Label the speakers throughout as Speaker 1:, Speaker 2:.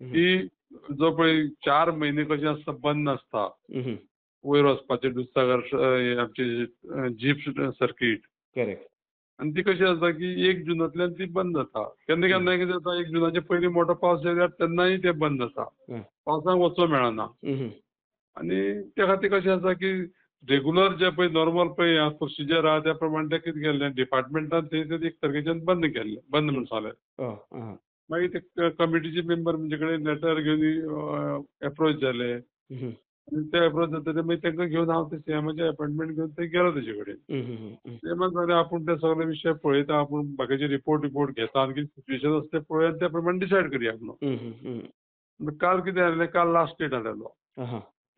Speaker 1: की जो पळय 4 म्हयने कशें आसता बंद आसता वयर वचपाचें दुधसागर आमची जीप सर्कीट.
Speaker 2: करेक्ट.
Speaker 1: आनी ती कशी आसता की 1 जुनांतल्यान ती बंद जाता. केन्ना केन्ना कितें जाता 1 जुनाचे पयलीं मोठो पावस जाल्यार तेन्नाय ते बंद जाता, पावसाक वचूंक मेळना. आनी त्या खातीर कशें आसा की रेगुलर जे पळय नॉर्मल पळय प्रोसिजर आहा त्या प्रमाणे ते कितें केल्लें डिपार्टमेंटान थंय 1 तारखेच्यान बंद केल्लें, बंद म्हूण सांगलें. मागीर ते कमिटीचे मेंबर म्हणजे कडेन लेटर घेवन एप्रोच जाले आनी ते एप्रोच जातकीर मागीर तांकां घेवन हांव ते सीएमाचे अपॉयंटमेंट घेवन थंय गेलो तेजे कडेन. सीएमान सांगलें आपूण ते सगळे विशय पळयता, आपूण बाकीचे रिपोर्ट घेता आनी कितें सिट्युएशन आसा तें पळोवया आनी त्या प्रमाणे डिसायड करया म्हणून. काल कितें जालें, काल लास्ट डेट आसलेलो.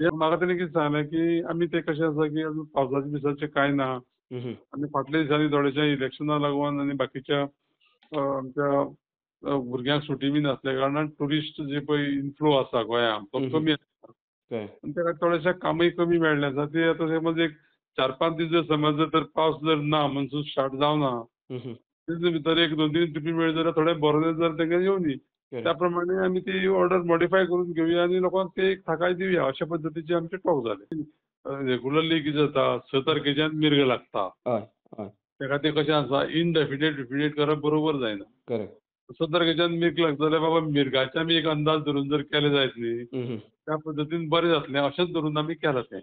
Speaker 1: म्हाका तेणी कितें सांगलें की आमी ते कशें आसा की अजून पावसाचे बिसाचें कांय ना आनी फाटल्या दिसांनी थोडेशे इलेक्शना लागून आनी बाकीच्या आमच्या भुरग्यांक सुटी बी नासल्या कारणान ट्युरिस्ट जे पळय इनफ्लो आसा गोंयांत तो कमी आसा आनी ताका थोडेशें कामूय कमी मेळ्ळें आसा. ते आतां समज एक 4-5 दीस जर समज जर पावस जर ना, मनसून स्टार्ट जावना, तितून भितर 1-2-3 ट्रिपी मेळ्ळी जाल्यार थोडें बरें जाल्यार तांकां येवनी. त्या प्रमाणे आमी ती ऑर्डर मॉडिफाय करून घेवया आनी लोकांक ते एक थाकाय दिवया अशा पद्दतीचे आमचे टॉक जाले. रेगुलरली कितें जाता 6 तारखेच्यान मिर्ग लागता, त्या खातीर कशें आसा इनडेफिनेट रिपिटेट करप बरोबर जायना. 6 तारखेच्यान मिर्ग लागता जाल्यार बाबा मिर्गाचे आमी एक अंदाज धरून जर केले जायत न्ही त्या पद्दतीन बरें जातलें अशेंच धरून आमी केलां तें.